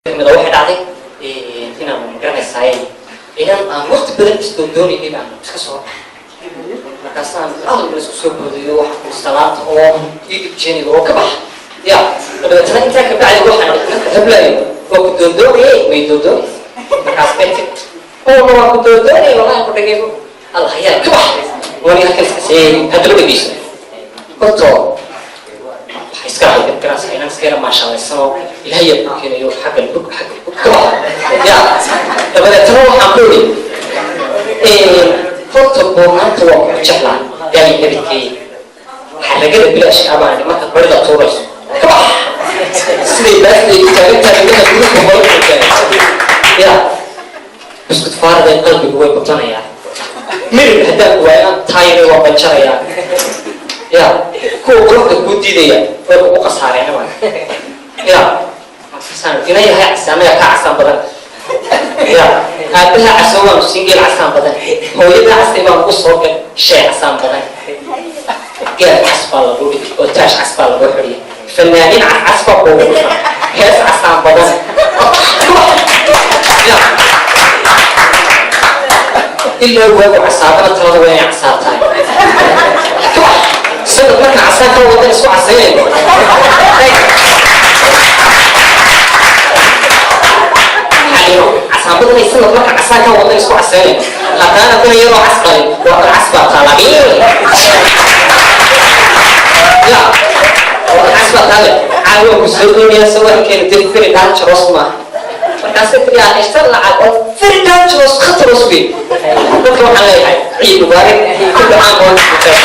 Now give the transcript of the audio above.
Kamid waxay dhacday inaan magaranaysaay inaan aan waqti badan isdoondoonayay baan iska soo markaasaan aad badan isku soo boodayo. Waxaan ku salaanta oo ii dhibjeeniga oo ka bax ya. Dabeetana intaa ka bacdi waxaan marka hablaayo waa ku doondoonayay, may doondoonaysa. Markaas bay tiri oo waa ku doondoonayay, wallahi ku dhagaygo Allah yaa ka bax wani halkan iska seeyay. Haddaba dhegeyso, horto waxay iska ahayd garanaysaa inaan iska yara maashaalaysano, Ilaahay yaa ku keenayo xaggan bug xaggan bug ka bax ya. Dabadeetana waxaan ku iri, horta buurnaanta waa ku jeclaa gaali nabadkeey, xaragada bilaashka abaan idhi markaad barida tuurayso ka bax siday baasday taagantahay indhaha guruka hore ya. Buskud faaraday qalbigu way batanayaan, mirir haddaan waayaan taayana waa banjarayaa ya. Kuwa quruxda kuu diidaya way kugu khasaareen waa ya. Markaasaan ina yahay casaanaga kaa casaan badan ya, aabaha casoo waanu singeel casaan badan, hooyada casay baan ugu soo gal shay casaan badan, gaal cas baa lagu dhigi oo taash cas baa lagu xidhiya, fanaaniin cas cas baa kuugu dhufan hees casaan badan ya. Ilaa waagu casaadana talada waa inay casaa tahay sanad markaan casaan ka wadan isku casaynayno xalimo casaan badanay sanad markaan casaan ka wadan isku casaynayno. Haddaana dana iyadoo cas qalin waa kan cas baa taala ya, waa kan cas baa taale. Caawa ku soo doonaya sawirkeena dee very dangerous maaha. Markaasay tiri ishtar lacag oo very dangerous khatarous wey. Dadka waxaan leeyahay ciid mubaarak, kullu caam wa antum bikhair.